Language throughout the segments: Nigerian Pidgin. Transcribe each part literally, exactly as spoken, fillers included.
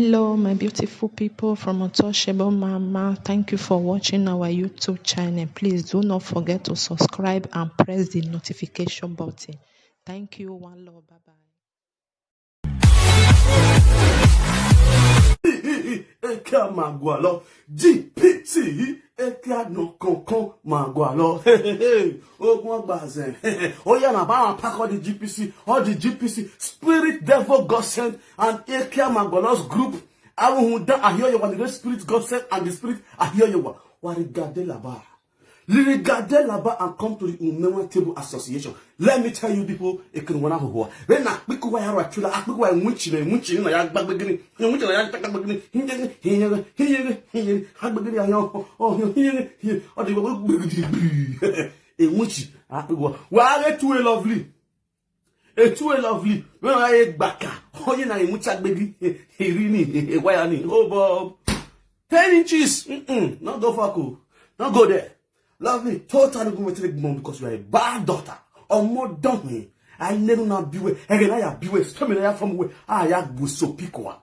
Hello, my beautiful people from Untouchable Mama. Thank you for watching our YouTube channel. Please do not forget to subscribe and press the notification button. Thank you. One love. Bye bye. Eke a máa gùn àlọ. G P T, eke a nà kankan máa gùn àlọ. Ogun ọgbà àzẹ. Ó yá, na bá wọn pack all the G P C, all the G P C, spirit devil, God sent, and eke a máa gùn àlọ group. Àwọn ohun dá àhíọ́ yẹn wà nínú spirit God sent and the spirit àhíọ́ yẹn wà. Wà rí gàdé làbá. Liri gàdé làbá and come to the Umewe Table Association. Let me tell you people, ekiri wana hoho. When na kpiku wa yaro atula, akpiku wa enwuchi na enwuchi na ya gbagbe gini, enwuchi na ya gbagbe gini, hinyere, hinyere, hinyere, hinyere, gbagbe gini ya, oh, oh, hinyere, hinyere, ọ dị gbagbe gini, enwuchi, akpiku wa. Wa are too lovely. E too lovely. When I gbaka, oh, you na enwuchi agbegi, irini, e waya ni, oh, Bob. Ten inches, mm-mm, not go far, cool. Not go there. Lovely, totally go with the mom because you are a bad daughter. Ọmọ dán mi. I never na biwe. Ege na ya biwe. Spemi na ya from we. Ah, ya go sopi kwa.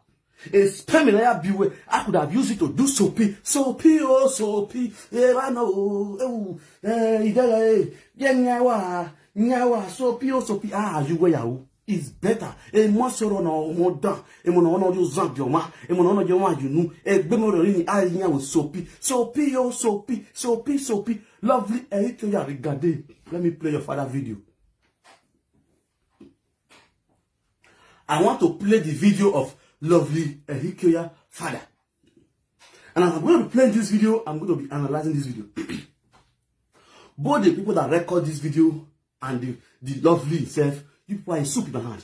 A spemi na ya biwe. I could have used it to do sopi. Sopi, oh, sopi. Eh, wa no, oh, eh, idara, eh. Yeah, nyawa, nyawa, sopi, oh, sopi. Ah, you were ya, oh. It's better. E mo soro na ọmọ dán. E mo na ọ̀nà yóò zan bi ọma. E mo na ọ̀nà yóò wá yunu. E gbe mo rí ni a yan o sopi. Sopi, oh, sopi, sopi, sopi. Lovely, eh, to ya regade. Let me play your father video. I want to play the video of Lovely Ehikioya father. And as I'm going to be playing this video, I'm going to be analyzing this video. Both the people that record this video and the, the Lovely itself, you people are in soup in my hand.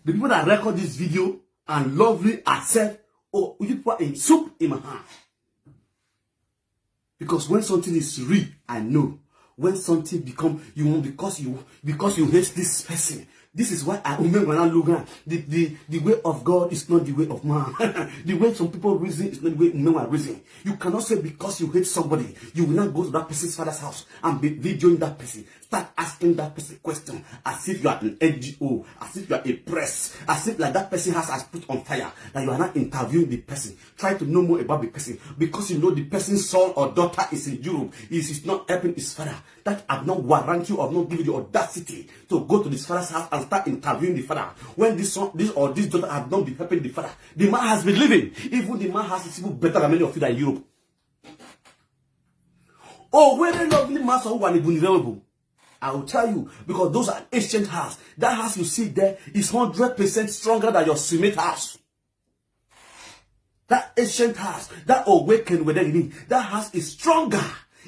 The people that record this video and Lovely herself, oh, you people are in soup in my hand. Because when something is real, I know. When something become, you want, because you, because you hate this person. This is why I remember when I look at the, the, the way of God is not the way of man. The way some people reason is not the way man reason. You cannot say because you hate somebody, you will not go to that person's father's house and be videoing that person. Start asking that person question as if you are an N G O, as if you are a press, as if like that person has us put on fire, that you are not interviewing the person. Try to know more about the person because you know the person's son or daughter is in Europe. He is not helping his father. That have not warrant you, have not given you the audacity to go to this father's house and start interviewing the father. When this son, this or this daughter have not been helping the father, the man has been living. Even the man has it even better than many of you that in Europe. Oh, where the lovely master who are the vulnerable. I will tell you, because those are ancient house. That house you see there is hundred percent stronger than your cement house. That ancient house, that awakened where you need, that house is stronger.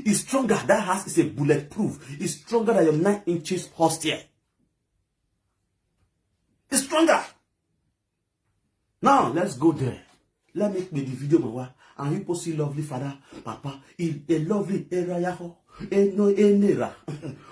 It's stronger. That house is a bulletproof. It's stronger than your nine inches post here. It's stronger. Now let's go there. Let me play the video, Mawa. And you see lovely father, papa, in a lovely area, yaho, a no, a nera.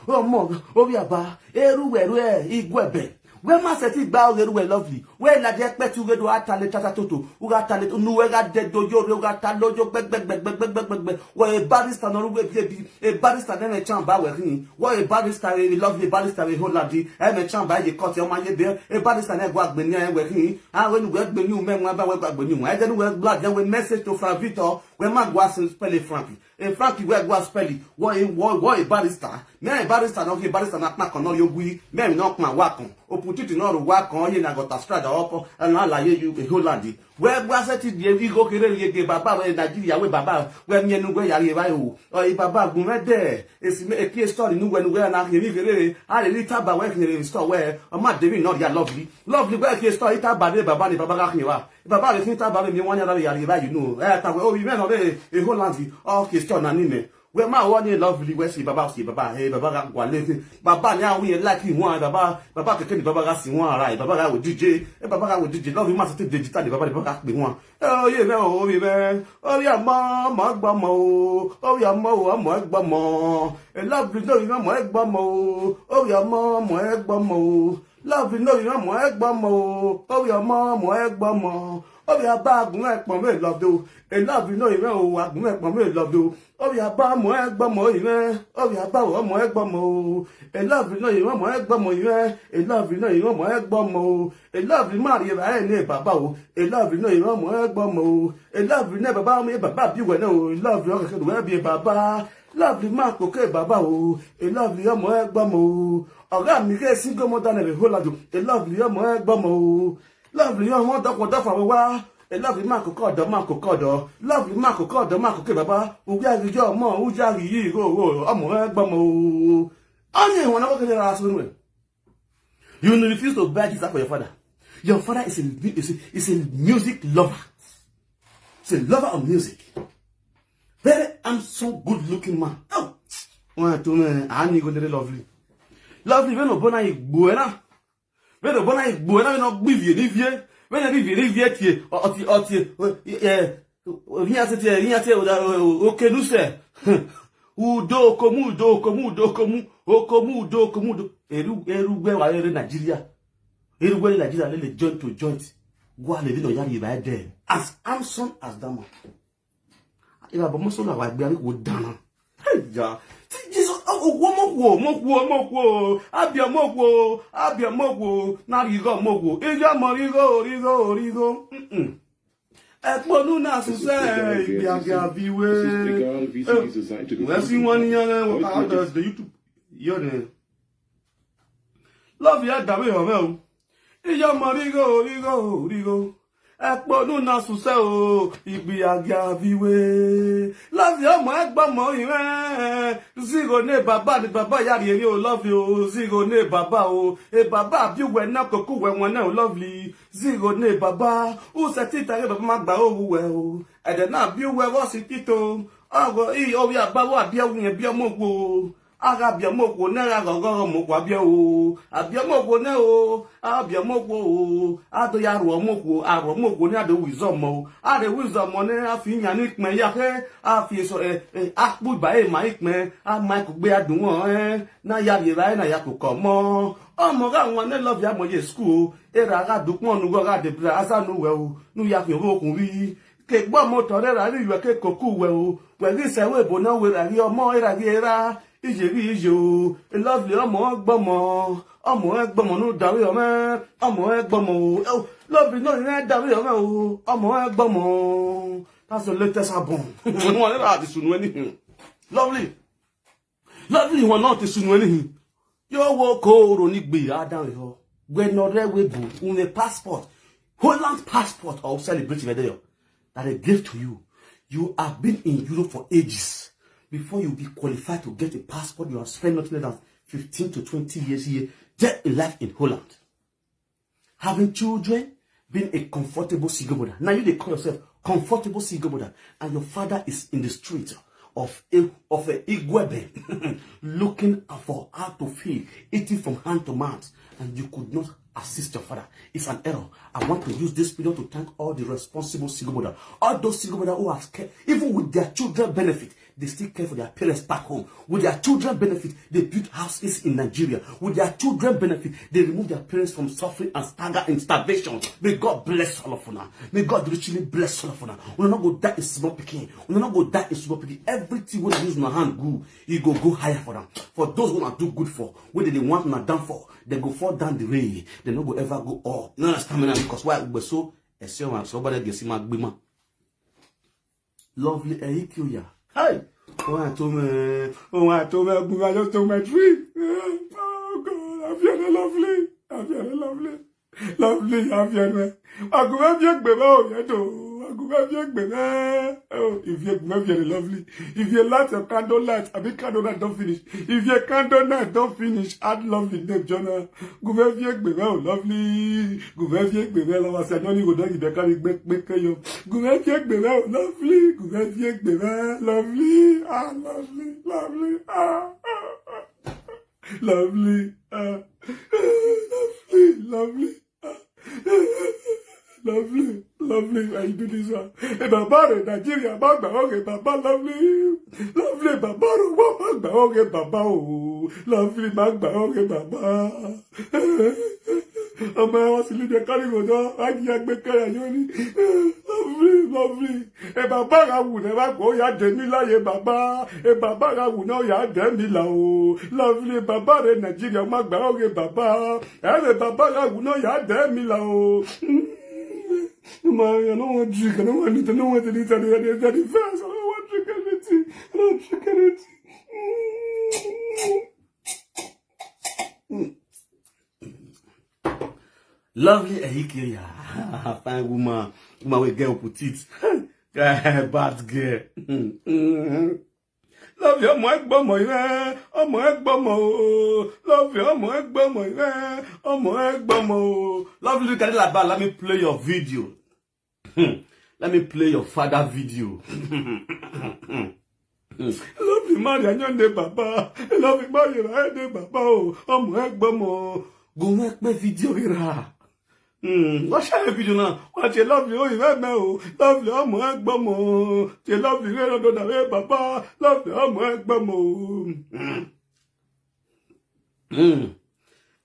Oh, mom, oh, we are ba, a ruwe, igwebe. Where master tea bow, a ruwe lovely. Where la de pet you get to atale tata toto. Uga tale, nuega de do yo, uga talo yo, beg, beg, beg, beg, beg, beg, beg, beg. Where a barrister, no, we baby. A barrister, then a chamba, where he. Where a barrister, a lovely barrister, a whole lady. A me chamba, a cut your man, a bear. A barrister, a guag, benya, where he. Ah, when we gbenu men wa ba we gbenu wa. Then we blood then we message to Frank Victor. We ma go ask spell it Frank. E Frank we go ask spell it. What a what what a barrister. Me a barrister no he barrister na kpa kan no yo gui. Me no kpa wa kan. Opportunity no ro wa kan ye na go ta strada opo. And na la ye you a whole lady. We go ask it ye we go kere ye ge baba we Nigeria we baba. We mi enu we ya ye ba o. O e baba gun me de. E si me e ki story nu we nu we na he mi kere. A le ri taba we kere store we. O ma de mi no ya lovely. Lovely, where ke store ita ba de baba ni baba ga khin wa. Baba re khin ta ba re mi wan ya la ya ba you know. Eh ta we o bi me no re e Holland. O ke store na ni me. We ma wo ni lovely we si baba si baba. Eh baba ga gwa le. Baba ni a wi like wan baba. Baba keke ni baba ga si wan ara. Baba ga wo D J. Eh baba ga wo D J. Lovely ma se digital ni baba ni baba ga pe wan. Eh o ye me o bi me. O ya ma ma gba mo o. O ya ma o mo gba mo. Eh lovely no ma mo gba mo o. O ya ma mo gba mo o. Love no you mo egbomo o. Obi omo mo egbomo. Obi aba agun ekpon we love do. E love no you o agun ekpon we love do. Obi aba mo egbomo ire. Obi aba o mo egbomo o. E love no you mo egbomo ire. E love no you mo egbomo o. E love marry ra e ne baba o. E love no you mo egbomo o. E love ne baba mi baba bi we na o. E love yo ke we bi baba. Love ma ko ke baba o. E love yo mo egbomo o. Oga mi ke single mother na be hold you. E love yo mo egbomo o. Love yo mo do ko do fa wa. E love ma ko ko do ma ko ko do. Love ma ko ko do ma ko ke baba. U ya ri yo mo u ya ri yi ro ro. Omo egbomo o. Onye won na ko ke ra so nu. You refuse to buy guitar for your father. Your father is a, is a, is a music lover. He's a lover of music. Very handsome, good looking man. Oh, one to me, I need go very lovely. Lovely, when no bona igbo na. When no bona igbo na, no gbivie ni vie. When no gbivie ni vie tie, o tie, o tie. Eh, Obi ya se tie, ya tie, oke nu se. Udo komu, udo komu, udo komu, okomu, udo komu, udo. Eru, eru gbe wa ere Nigeria. Eru gbe Nigeria le le joint to joint. Gwa le dino yari ba de. As handsome as that man. Ila bo mo so la wa gbe ari ko dana. Hey ya. Jesus, oh, mo wo, mo wo, mo wo. Abia mo wo, abia mo wo. Na rigo mo wo. Iya mo rigo, rigo, rigo. Mm-mm. Ekponu na suse igbiaga biwe. Wee si nwanne ya na-enwe ka ọ dọrọ the YouTube. Yo ne. Love ya dawe ọrẹ o. Iyo mo rigo rigo rigo. Ekponu na suse o igbiaga biwe. Love ya mo egbomo ire. Zigo ne baba ni baba ya ri o love you. Zigo ne baba o. E baba bi we na koku we won na o lovely. Zigo ne baba, u se tita ge baba ma gba owu we o. Ede na bi we wo si tito. Ogo i o ya ba wo abi owu yen bi omo wo. Aga bi omo wo ne ga go go mo wo abi o. Abi omo wo ne o. Abi omo wo o. Ado ya ru omo wo, a ru omo wo ne ado wi zo mo. A de wi zo mo ne a fi nya ni kme ya he. A fi so eh eh a pu ba e ma ikme. A ma ku gbe adun won eh. Na ya bi ra e na ya ku ko mo. Omo ga won ne love ya mo ye school o. Era ga dukun onu go ga de bra asa nu we o. Nu ya ki owo kun wi. Ke gbo mo to re ra ri we ke koku we o. We ri se we bo na we ra ri omo era ri era. Ije ri ije o. E lovely omo gbomo. Omo e gbomo nu dawe omo. Omo e gbomo o. Eh, o, lovely no ni dawe omo o. Omo e gbomo. That's the latest album. Won ra ti sunu anything. Lovely. Lovely one not to sunu anything. Yo wo ko ro ni gbe adan yo. Gbe no re we bu un a passport. Holland passport or celebrate we there that they gave to you. You have been in Europe for ages. Before you be qualified to get a passport, you have spent not less than fifteen to twenty years here, there in life in Holland. Having children, being a comfortable single mother. Now you they call yourself comfortable single mother, and your father is in the street of a, of a Igwebe, looking for how to feed, eating from hand to mouth, and you could not assist your father. It's an error. I want to use this video to thank all the responsible single mother, all those single mother who have care, even with their children benefit, they still care for their parents back home. With their children benefit, they build houses in Nigeria. With their children benefit, they remove their parents from suffering and stagger in starvation. May God bless all of una. May God richly bless all of una. Una no go die in small pikin. Una no go die in small pikin. Everything wey use una hand good, e go go higher for them. For those who una do good for, wey they dey want una down for, they go fall down the rain. They no go ever go up. You understand me now? Because why? Ugbe so, ese wa, so bad get sima gbima. Lovely Eikioya. Hey! Oh, I told me, oh, I told me, I just told my tree. Oh, God, I feel lovely. I feel lovely. Lovely, I feel me. Agume vie gbe me o ye do. Agume vie gbe me. Oh, if you gbe me very lovely. If you light your candle light, I mean candle light don't finish. If your candle light don't finish, add lovely name, Jonah. Gume vie gbe me o lovely. Gume vie gbe me lo wa se ni go do ibe ka mi gbe gbe ke yo. Gume vie gbe me o lovely. Gume vie gbe me lovely. Ah, lovely, lovely. Ah, ah, ah. Lovely. Ah, lovely, lovely. Ah, lovely, lovely. Why you do this one? Hey, Baba, Nigeria, Baba, okay, Baba, lovely. Lovely, Baba, Baba, okay, Baba, oh. Lovely, Baba, okay, Baba. Ọmọ ẹ wọ́n sì lè jẹ kárí kò tán, wá jí ẹgbẹ́ kẹrẹ yóò ní. Lovely, lovely. Ẹ bàbá ra wù náà, wá kó ya dé mi láyé bàbá. Ẹ bàbá ra wù náà, ya dé mi là o. Lovely, bàbá rẹ Nàìjíríà, má gbà ó rẹ bàbá. Ẹ rẹ bàbá ra wù náà, ya dé mi là o. Mm. No, man, I don't want drink, I don't want it, I don't want anything, I don't want anything. I don't want drink anything. I don't drink anything. Mm. Lovely Ehikiya, fine woman, woman wey get opportunity, bad girl. Lovely ọmọ ẹgbọmọ rẹ, ọmọ ẹgbọmọ o. Lovely ọmọ ẹgbọmọ rẹ, ọmọ ẹgbọmọ o. Lovely Kalilaba, let me play your video. Hmm. Let me play your father video. Hmm. Lovely Mary Anyande Baba. Lovely Mary Anyande Baba. Oh, ọmọ ẹgbọmọ. Go make me video here. Hmm. What shall I video now? What a lovely oh you me oh. Lovely ọmọ ẹgbọmọ. A lovely rẹ lọ́dọ̀ dàbí bàbá. Lovely ọmọ ẹgbọmọ. Hmm. Hmm.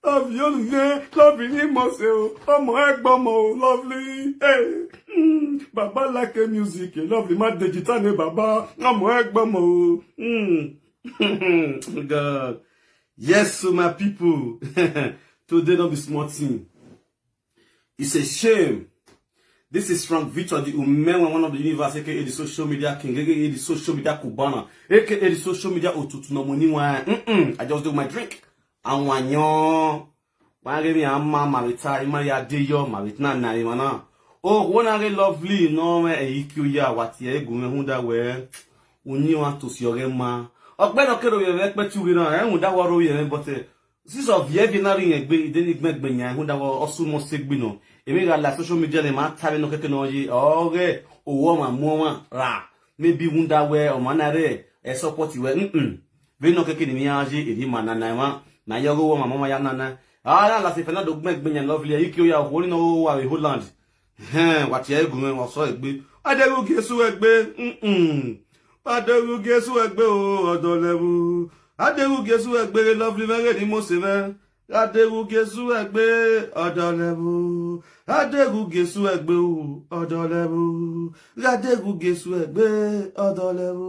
Lovely olùyẹ, Lovely ní mo ṣe o, ọmọ ẹgbọmọ o, Lovely. Hey. Hmm. Bàbá like music, Lovely má digital ní bàbá, ọmọ ẹgbọmọ o. Hmm. God. Yes, so my people, today no be small thing. It's a shame. This is Frank Victor, the Umewe, one of the universe, A K A the social media king, A K A the social media Cubana, A K A the social media Otutu no money wine. Mm-mm. I just do my drink. Awanyo. Why give me a man, Marita, Maria Deyo, Maritna, Naimana. Oh, one are Lovely, no, man, and you ya, what ye, go, who that way. Uni want to see your ma. Okbe no kero ye, respect you, you know, and who that were, but, eh, Since of ye bi na ri yẹn gbe, ide ni gbẹgbẹ yẹn, hu da wọ ọsùn mọ se gbe nọ. Èmi ra la social media ni ma ta mi nọ kẹkẹ nọ ye, ọrẹ, owó ma mú wọn ra. Maybe hu da wẹ, ọmọ náà rẹ, ẹ support wẹ, mm-mm. Bí nọ kẹkẹ ni mi á ye, èmi ma nana ẹ wọn, ma yẹ owó wọn ma mọ wọn ya nana. Ara la se fẹ náà do gbẹgbẹ yẹn Lovely, èyí kí ó ya òkú nínú owó wa rè Holland. Hẹn, wà tí ẹ gùn wọn sọ ẹ gbé. Adéwú Gẹ̀ẹ́sù ẹ gbé, mm-mm. Adéwú Gẹ̀ẹ́sù ẹ gbé o, ọ̀dọ̀ lẹ́wù. Adéwú Gẹ̀ẹ́sù ẹ gbé Lovely mẹ́rẹ̀ ní Mọ̀sẹ̀ mẹ́. Adéwú Gẹ̀ẹ́sù ẹ gbé ọ̀dọ̀ lẹ́wù. Adéwú Gẹ̀ẹ́sù ẹ gbé o, ọ̀dọ̀ lẹ́wù. Adéwú Gẹ̀ẹ́sù ẹ gbé ọ̀dọ̀ lẹ́wù.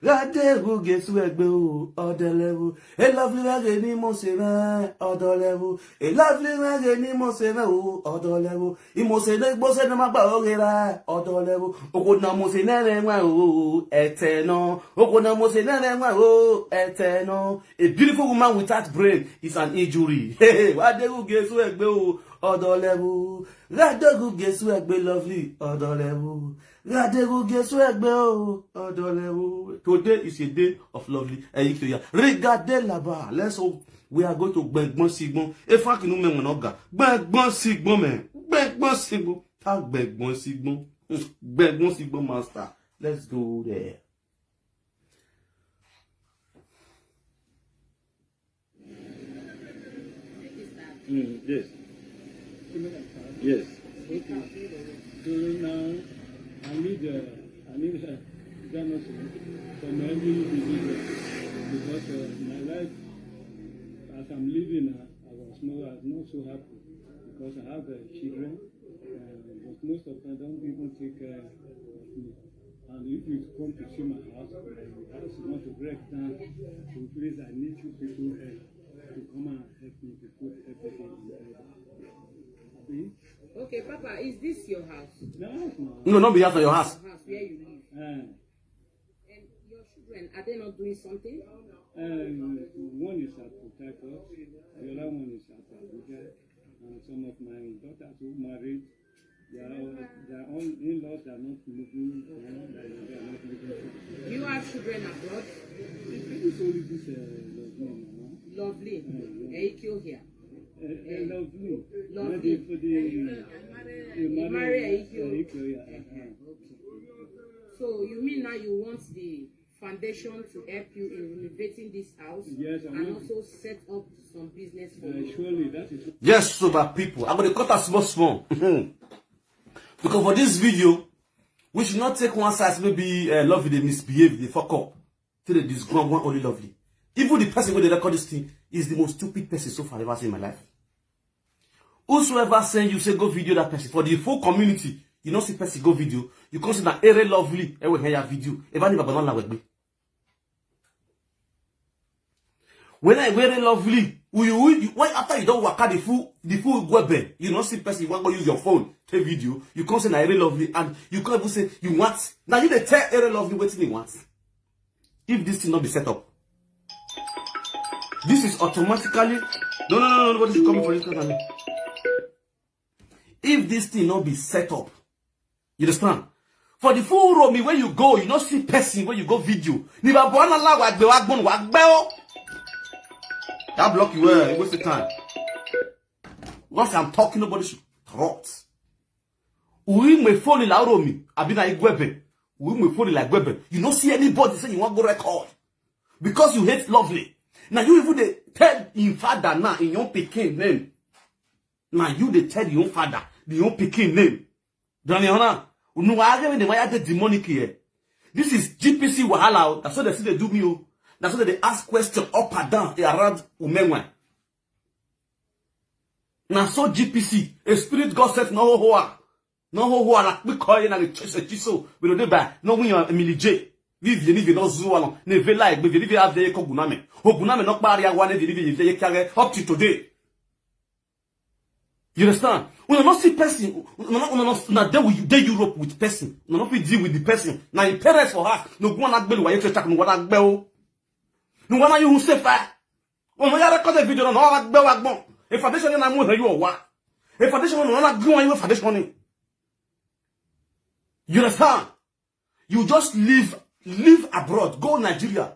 Adéwú Gẹ̀ẹ́sù ẹ gbé o, ọ̀dọ̀ lẹ́wù. A Lovely mẹ́rẹ̀ ní Mọ̀sẹ̀ mẹ́, ọ̀dọ̀ lẹ́wù. A Lovely mẹ́rẹ̀ ní Mọ̀sẹ̀ mẹ́ o, ọ̀dọ̀ lẹ́wù. Ìmọ̀sẹ̀ ní gbọ́sẹ̀ ní má gbà ó rẹ̀ rà, ọ̀dọ̀ lẹ́wù. Okò náà Mọ̀sẹ̀ náà rẹ̀ wá o, ẹ̀tẹ̀ náà. Okò náà Mọ̀sẹ̀ náà rẹ̀ wá o, ẹ̀tẹ̀ náà. A beautiful woman without brain is an injury. Hey, hey, wá dé rúgẹ sún ẹgbẹ́ o, ọ̀dọ̀ lẹ́wù. Wá dé rúgẹ sún ẹgbẹ́ Lovely, ọ̀dọ̀ lẹ́wù. Wá dé rúgẹ sún ẹgbẹ́ o, ọ̀dọ̀ lẹ́wù. Today is a day of Lovely. Ẹ̀yin kì í ya. Regardez là-bas. Let's hope we are going to gbẹ̀ngbọ́n sí gbọ́n. Efáàkì inú mẹ́wọ̀n náà gà. Gbẹ̀ngbọ́n sí gbọ́n mẹ́. Gbẹ̀ngbọ́n sí gbọ́n. Tá gbẹ̀ngbọ́n sí gbọ́n. Hmm. Gbẹ̀ngbọ́n sí gbọ́n master. Let's go there. Mm, yes. Yes. Okay. So now, I need, uh, I need, uh, Ghana to, from every individual, because, uh, my life, as I'm living, uh, I was not, I was not so happy because I have, uh, children, uh, but most of them don't even take care of me. And if you come to see my house, my house is going to break down. So please, I need you people help to come and help me to put everything in order. Please? Okay, Papa, is this your house? No, it's not. No, not be house, your house. Your house where you live. Eh. And your children, are they not doing something? Um, one is at Port Harcourt, the other one is at Abuja, and some of my daughters who married, they are all, they are all in-laws, they are not moving, eh, they are, they are not living. Do you have children abroad? It's only this, uh, Lovely, no? Lovely. Uh, yeah. Eikio here. Uh, uh, Lovely. Lovely. Maybe for the, uh, the marry Eikio. Eikio, yeah. Uh-huh. Okay. So you mean now you want the foundation to help you in renovating this house, yes, and also set up some business for you. Surely, that is. Yes, so my people, I'm gonna cut a small, small. Because for this video, we should not take one side, maybe, uh, Lovely, they misbehave, they fuck up. Till they disgrace one only Lovely. Even the person who they record this thing is the most stupid person so far I've ever seen in my life. Whosoever send you say go video that person for the full community, you no see person go video. You come say na Ere Lovely, ewe hear video. Eba ni baba no la wegbe. When I wear Lovely, you, you, you, when after you don't work out the full, the full webe, you no see person, you want go use your phone, take video. You come say na Ere Lovely, and you can't even say you want. Now you dey tell Ere Lovely wetin he wants. If this thing not be set up, this is automatically no, no, no, no, nobody should come in for this kind of thing. If this thing not be set up, you understand? For the full room where you go, you not see person where you go video. Ni baba na la wa gbe wa gbon wa gbe o. That block you well, you waste the time. Once I'm talking, nobody should rot. Ui me phone la romi, abi na igwebe. Ui me phone la gwebe. You no see anybody say you want go record because you hate Lovely. Now you even dey tell him father now in your pikin name. Now you dey tell your father the your pikin name. Daniel Hona, unu wa age me dey wire the demonic here. This is G P C wahala o. That's what they see they do me o. That's what they ask question up and down around Umenwa. Na so G P C, a spirit God sent no ho hoa. No ho hoa na kpikọ ye na the chase chiso. We no dey by. No win your Emily J. Vivi, vivi, no zuwa no. Ne ve like, vivi, vivi, have the koguname. Oguname no kpari awa ne vivi, vivi, ye kare up to today. You understand? Una no see person. Una no, una no, na dey with, dey Europe with person. Una no fit deal with the person. Na your parents for her. No go na gbelu wa ye check no wa na gbe o. No wa na you safe. Una ya record the video no wa gbe wa gbon. E foundation na mu he you wa. E foundation no na gbon you foundation ni. You understand? You just live, live abroad, go Nigeria.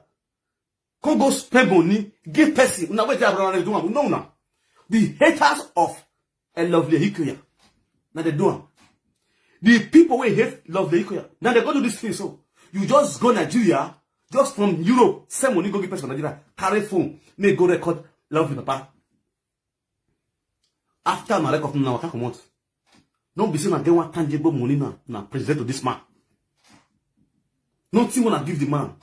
Come go spend money, give person. Una wait abroad and do am. No, no. The haters of a Lovely Hikuya. Now they do am. The people wey hate Lovely Hikuya. Now they go do this thing. So you just go Nigeria, just from Europe, send money, go give person for Nigeria, carry phone, may go record Lovely Papa. After my record, now I can't come out. No be say na get one tangible money now, now present to this man. Nothing wanna give the man.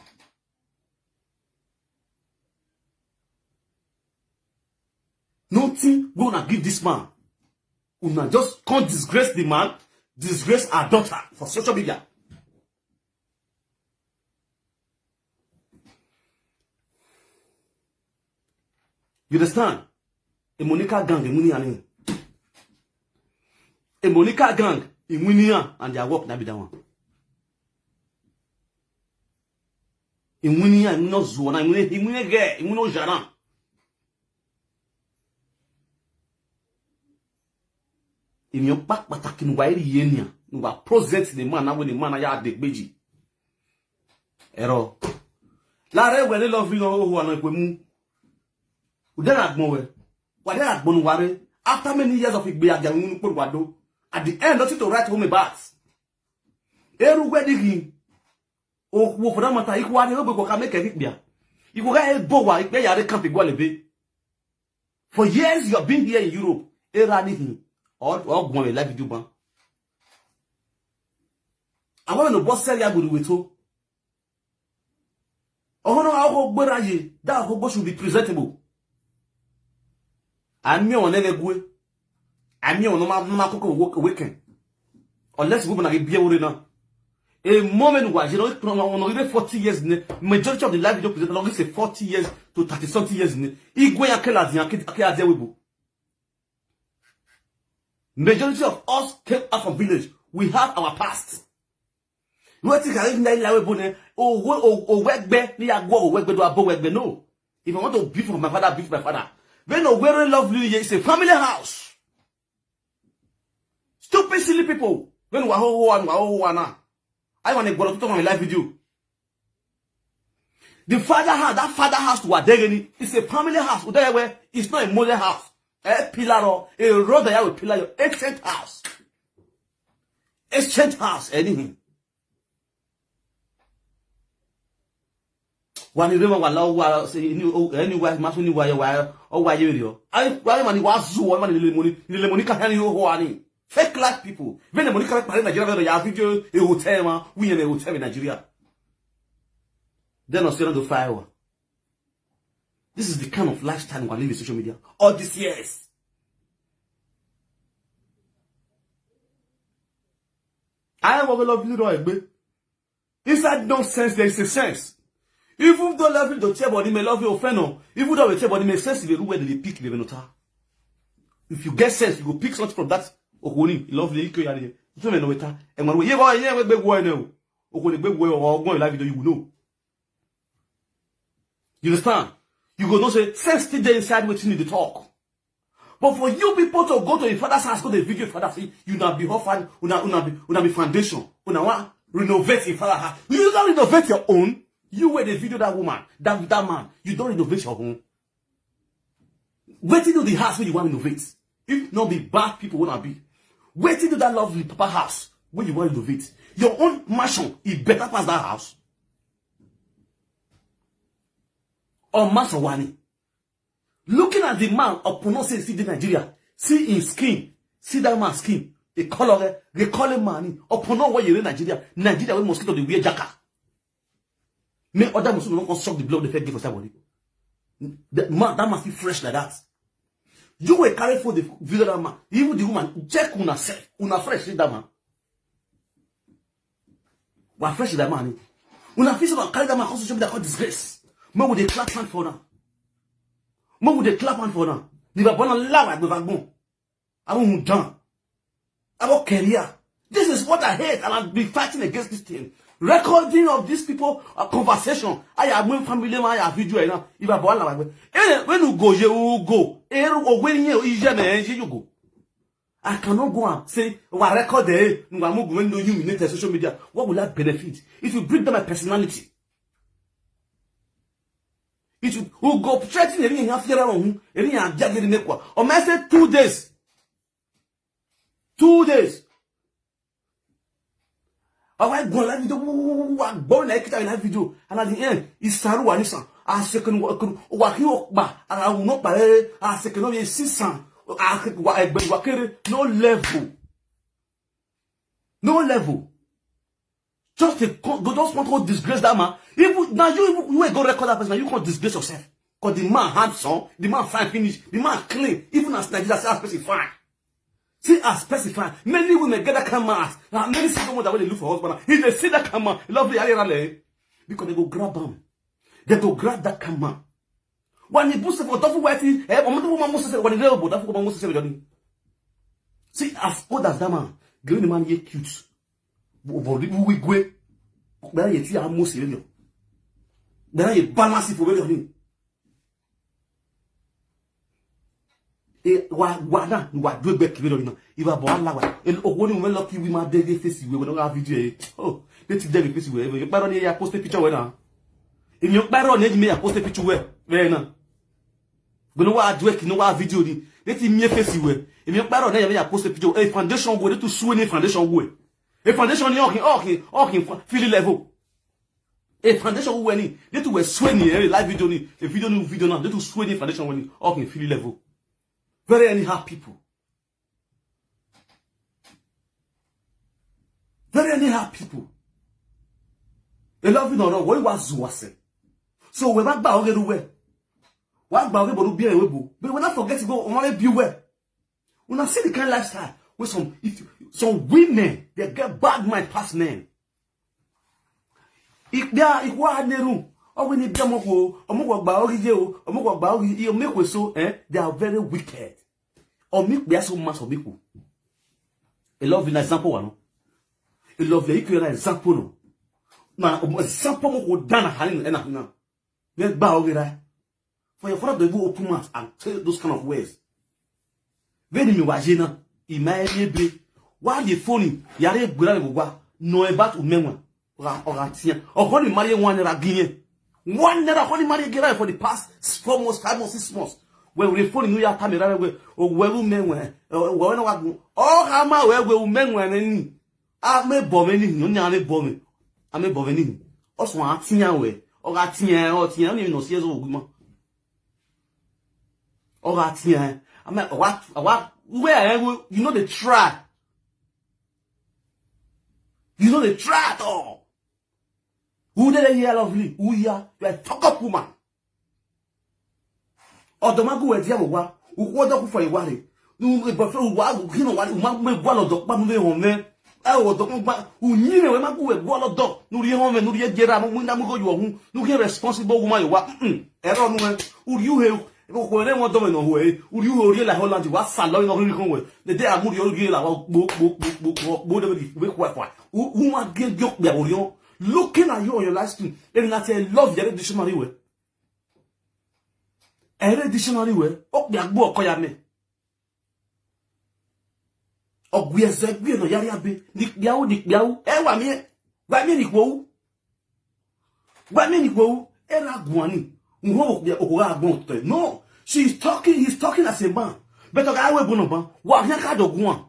Nothing wanna give this man. Una just can't disgrace the man, disgrace our daughter for social media. You understand? A Monica gang, a money and a Monica gang, a money and their work, that be that one. A money and no zuona, a money, a money gay, a money jaran. Èmi ò pa pàtàkì ní wàá rí yẹn nìyà, ní wàá present the man, now when the man ya de gbeji. Ẹ̀rọ. Lára ẹ̀wẹ̀ ní lọ fi hàn owó àná ìpè mú. Ò dẹ́rẹ́ àgbọ̀n wẹ̀. Wà dẹ́rẹ́ àgbọ̀n wà rẹ̀. After many years of ìgbé àgbà ń pè wá dó. At the end, nothing to write home about. Eru wedding. Okwu for that matter, ikwu adị ogbe kwa ka meke gị kpịa. Ikwu ga ebo wa ikpe ya re kan fi gwale be. For years you have been here in Europe. Era ni hin. Or or gwon life do ban. Àwọn no boss sell ya gburu weto. Ọhụrụ ahụ gbere anyị, that ahụ should be presentable. Ami ọ na-egwe. Ami ọ nọ ma ma koko weekend. Unless we na be ore na. A moment was, you know, from on over forty years, ne, majority of the life you present, long say forty years to thirty something years, ne. Igwe ya kela zin ake ake aze webo. Majority of us came out from village. We have our past. Wetin ka ri nda ila webo ne? O we o o wegbe ni ya gwo o wegbe do abo wegbe no. If I want to be for my father, be for my father. When Owerri Lovely is a family house. Stupid silly people. When wa ho ho and wa ho ho na. I want to go to my live video. The father house, that father house to Adegeni, is a family house. Udayewe, it's not a model house. A pillar or a road that you will pillar your ancient house. Ancient house, anything. Wani rema wala wa say ni o anywhere masu ni wa ya wa o wa ye rio. Ai wa mani wa zu wa mani le money ni le money ka hani ho ani. Fake life people. When the money ka pa Nigeria ya video a hotel ma we in a hotel in Nigeria. Then Australia do fire. This is the kind of lifestyle we live in social media. All these years. I am going to love you, Roy. Inside nonsense, there is a sense. Even though love you, don't tell body may love you, offend no. Even though we tell body may sense, the room where they pick the venota. If you get sense, you go pick something from that. Okoni, love the equal yari. So me no weta. And when we, yeah, yeah, we big boy now. Okoni, big boy, or go live video, you will know. You understand? You go know say sense still dey inside wetin you dey talk. But for you people to go to your father's house, go to the video father say you na be orphan, una una be una be foundation, una wan renovate your father house. You don renovate your own. You were the video that woman, that that man. You don renovate your own. Wetin do the house wey you wan renovate? If not be bad people wanna be, wetin do that lovely papa house wey you wan renovate? Your own mansion e better pass that house. Or mansion wani? Looking at the man, upon not say see the Nigeria, see his skin, see that man's skin. They call her, they call him money. Upon not what you in Nigeria, Nigeria wey mosquito dey wear jaka. Make other mosquito no come suck the blood they fit give for somebody. That man, that man feel fresh like that. You will carry for the video that man. Even the woman, check una self, una fresh with that man. Wa fresh that man. Una fit say carry that man come social media come disgrace. Make we dey clap hand for now. Make we dey clap hand for now. Liverpool lawa gbe vagbon. Àwọn ohun dán. Àwọn career. This is what I hate, and I've been fighting against this thing. Recording of these people, a conversation. I have my family, I have video, you know. If I bought like, eh, when you go, you go. Eh, or when you, you, you go. I cannot go and say, oh, I record there. No, I'm going to you in social media. What will I benefit if you bring down my personality? It will, will go threaten any affair on who, any jagged in Ekwa. Or may I say two days. Two days. Awa gbọ́n live video, wá gbọ́n na ekita live video, and at the end, isaru wa nisan, a second wa kun wa ki o pa, ara wu no pa re, a second no ye sisan, a wa egbe wa kere, no level. No level. Just a co- go just want to disgrace that man. Even now you even you will go record that person, you can't disgrace yourself. Because the man handsome, the man fine finish, the man clean. Even as Nigeria, see as person fine. See as person fine. Many women get that kind of man. Now many single women that when they look for husband, if they see that kind of man, lovely, I rally. Because they go grab him. They go grab that kind of man. When he puts for double white, eh, or double man must say when he double double man must say. See as old as that man, giving the man ye cute. But we gwe. Gbara ye ti a mo se yo. Gbara ye balance for we ni. E wa wa na wa do egbe kire lo na. Iba bo ala wa. El owo ni we lucky we ma de de face we we no ga video e. Oh, de ti de face we. E pa ro ni ya post picture we na. Emi o pa ro ni me ya post picture we. We na. Gbọ́dọ̀ wá àdúrà kí ni wá fídíò ni. Létí mi fèsì wẹ̀. Èmi ń pàrọ̀ náà yẹn yà post picture. A foundation wo, létí sue ní foundation wo ẹ̀. A foundation ni ọ̀kìn ọ̀kìn ọ̀kìn fili level. A foundation wo ẹ̀ ni. Létí wẹ̀ sue ní ẹ̀rẹ̀ live video ni. A video ni video náà. Létí sue ní foundation wo ni ọ̀kìn fili level. Very anyhow people. Very anyhow people. A lot of you know what was wase. So we back ba oge do we. Wa gba oge boru bi e we bo. But we not forget to go on my be we. Una see the kind lifestyle with some if some women they get bad mind past men. If they are if wa neru or we need them go or mo gba oge je o or mo gba oge e make we so eh they are very wicked. Or make be so mass of people. A lot of an example one. A lot of the equal example no. Na example mo ko dana halin ena na. Let ba oge right. For your father to even open mouth and tell those kind of words. When mi wa je na, ima e be. Why the phone? Yare gbura le wa. No e bat umenwa. Oga oga tiyan. Oga ni mari one naira giyen. One naira oga ni mari gira for the past four months, five months, six months. We we phone no ya ta mi rare we. O we umenwa. O we na wa gun. Oga ma we we umenwa ni. A me bo me ni, no ni a me bo me. A me bo me ni. O so a tiyan we. Oga tiyan, o tiyan ni no si e so oguma. Oga tiyan. A me oga oga we e we you know the try. You know the try at all. Who did they hear lovely? Who ya? You are a fuck up woman. Odomagu we dia wa. Ukwo do ku for iware. Nu e bo fe wa ku kino wa ma me gwa lo do pa mu le hon me. E wo do kun gba, u nyi ne we ma ku we gwo lo do. Nu ri ho me, nu ri e jera mo, mu na mu go yo hu. Nu ke responsible woman yo wa. Mm. E ro nu e. U ri u he. Ko ko re mo do me no hu e. U ri u he, u ri la Holland wa sa lo no ri kon we. The day a mu ri u ri la wa gbo gbo gbo gbo gbo gbo de bi we kwa kwa. U, u ma ge ge pe o ri o. Looking at you on your live stream, e na te love yare dictionary we. Ere dictionary we. O pe agbo oko ya me. Ogwi eze gwi no yari abe. Ni piau, ni piau. E wa mi e. Wa mi ni kwo. Wa mi ni kwo. E ra guani. Nwo wo pe o ra gun to. No. She is talking, he's talking as a man. But oga we gun no ban. Wa yan ka do gun.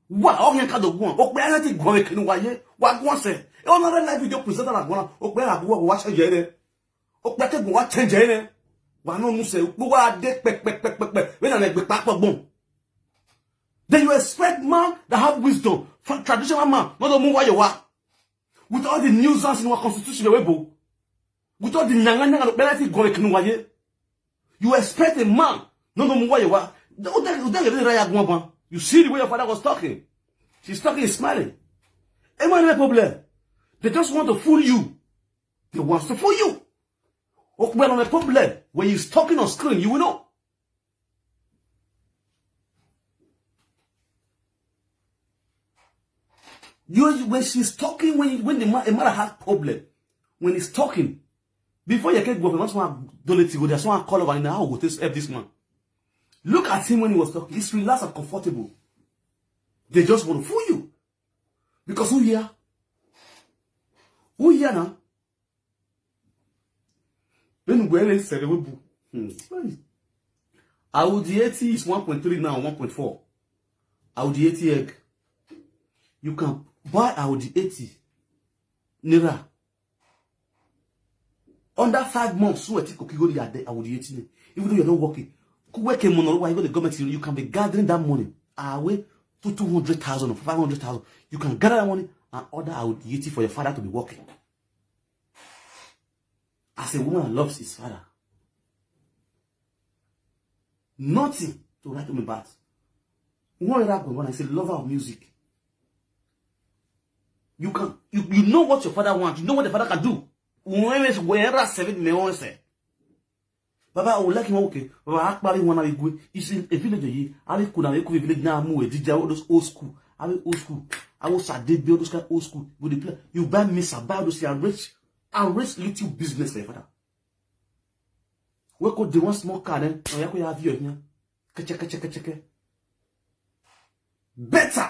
Wa o yan ka do gun. O pe ara ti gun we kinu waye. Wa gun se. E o na re live video presenter la gun. O pe ra gun wa se je re. O pe ke gun wa change re. Wa no nu se. Gbo wa de pe pe pe pe pe. We na le gbe pa po gbon. Then you expect man that have wisdom, fa-, traditional man, not to move where you are. With all the nuisance in our constitution, we bo. With all the nyanga nyanga, the penalty going to waye. You expect a man, not to move where you are. You see the way your father was talking. She's talking, he's smiling. E ma ni problem. They just want to fool you. They want to fool you. Okay, well, on a problem, when he's talking on screen, you will know. You, when she's talking, when, when the man, a man has problem, when he's talking, before you can go, someone donate to go there, someone call over and how go this, help this man. Look at him when he was talking. He's relaxed and comfortable. They just want to fool you. Because who here? Who here now? When we are in Serewebu. Hmm. Audi eighty is one point three now, one point four. Audi eighty egg. You can buy Audi eighty naira. Under five months, so I think Kokigori are there, Audi eighty. Even though you're not working, go work a month, why you go to the government, you can be gathering that money. Away to two hundred thousand or five hundred thousand. You can gather that money and order Audi eighty for your father to be working. As a woman loves his father. Nothing to write home about. One other one, I say lover of music. You can, you, you know what your father wants. You know what the father can do. When is where I seven me on say. Baba, I would like him, okay. Baba, I probably wanna be good. He's in a village. I will could have a village now. Move. Did all those old school? I will old school. I will sad. They build those kind of old school. Go the play. You buy me, I buy those. I rich. I rich little business, my father. We could do one small car then. Oh, yeah, could have you here. Kachaka, chaka, chaka. Better.